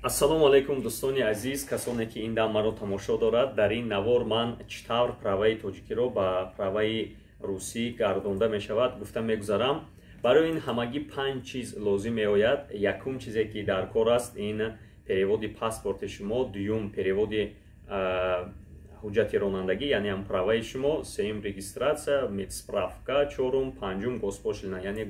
Ассалому алайкум, дӯстони азиз, касоне ки ин дам маро тамошо дорад. Дар ин навор ман чӣ тавр праваи тоҷикиро ба праваи русӣ гардонда мешавад, гуфта мегузарам. Барои ин ҳамагӣ панҷ чиз лозим меояд. Якум чизе ки дар кор аст, ин переводи паспорти шумо, дуюм переводи ҳуҷҷати ронандагӣ, яъне ҳам праваи шумо, сеюм регистрация, медсправка, чорум, панҷум госпошлина, яъне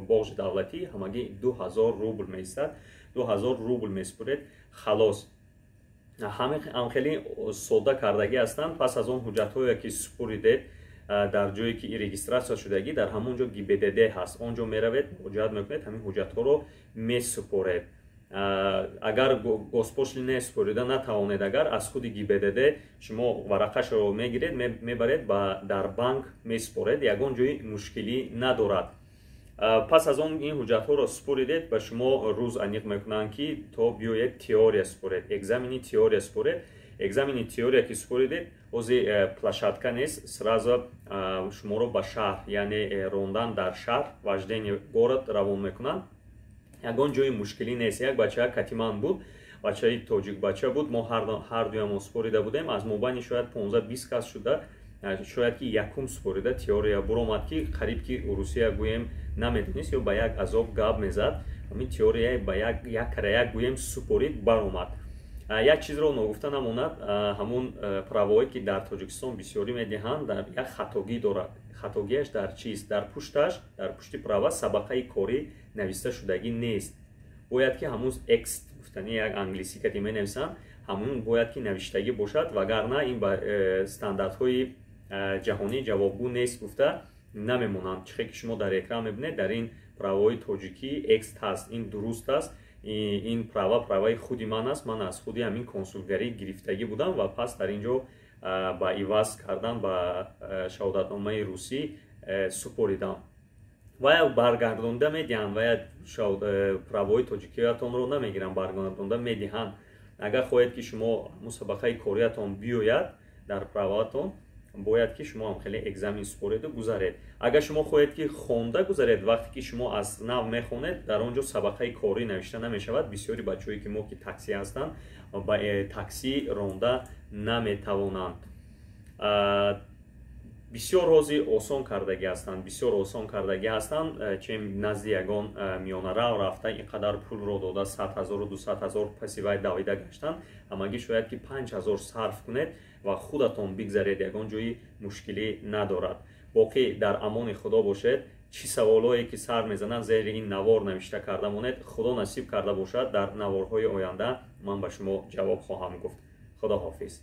боғи давлатӣ. Ҳамагӣ 2000 рубл меистад, 2000 рубл месупоред, халос. Ҳам хеле содда кардагӣ ҳастанд. Пас аз он ҳуҷҷатҳое ки супуридед, дар ҷое ки регистрация шудагӣ, дар ҳамон ҷо ГИБДД ҳаст, он ҷо меравед, муроҷиат мекунед, ҳамин ҳуҷҷатҳоро месупоред. Агар госпошлина супорида натавонед, агар аз худи ГИБДД шумо варақашро мегиред, мебаред, ба дар банк месупоред, ягон ҷои мушкилӣ надорад. Пас аз он ин ҳуҷҷатҳоро супоридед, ба шумо рӯз аниқ мекунанд, ки то биёед теория супоред, экзамени теория супоред. Экзамени теория ки супоридед, ҳози площадка нест, сразу шуморо ба шаҳр, яъне рондан дар шаҳр, вождение город равон мекунанд. Ягон ҷои мушкилӣ нест. Як бача катиман буд, бачаи тоҷик бача буд, мо ҳардуямон супорида будем. Аз мобайни шояд 15-20 кас шуда, шояд ки якум супорида теория буромад, ки қариб ки русия гӯем намедонист ё ба як азоб гап мезад. Ҳамин теория ба як кара як гӯем супорид, баромад. Як чизро ногуфта намонад: ҳамун правое ки дар Тоҷикистон бисёрӣ медиҳанд, як хатогӣ дорад. Хатогиаш дар чист? Дар пушташ, дар пушти права сабақаи корӣ нависта шудагӣ нест. Бояд ки ҳамун экст гуфтани як англисӣ кати менависанд, ҳамун бояд ки навиштагӣ бошад, вагарна ин ба стандартҳои ҷаҳонӣ ҷавобгӯ нест гуфта намемонанд. Чихе ки шумо дар экран мебинед, дар ин правои тоҷикӣ экст ҳаст, ин дуруст аст. Ин права праваи худи ман аст, ман аз худи ҳамин консулгарӣ гирифтагӣ будам ва пас дар ин ҷо ба иваз кардан ба шаҳодатномаи русӣ супоридам. Ва баргардонда медиҳанд, ва правои тоҷикиятонро намегиранд, баргардонда медиҳанд. Агар хоҳед ки шумо мусобақаи кориятон биёяд дар праваатон, бояд ки шумо ҳам хеле экзамен супореду гузаред. Агар шумо хоҳед ки хонда гузаред, вақте ки шумо аз нав мехонед, дар он ҷо сабақаи корӣ навишта намешавад. Бисёри бачаҳое ки мо ки таксӣ ҳастанд, ба таксӣ ронда наметавонанд. Бисёр ҳозир осон кардагӣ ҳастанд, бисёр осон кардагӣ ҳастанд, чем назди ягон миёнарав рафта, ин қадар пулро дода, 100 0-у 200 000 паси вай давида гаштан. Ҳамагӣ шояд ки 5000 сарф кунед ва худатон бигзаред, ягон ҷои мушкилӣ надорад. Боқӣ дар амони Худо бошед. Чӣ саволое ки сар мезананд, зери ин навор навишта карда монед. Худо насиб карда бошад, дар наворҳои оянда ман ба шумо ҷавоб хоҳам гуфт. Худо ҳофиз.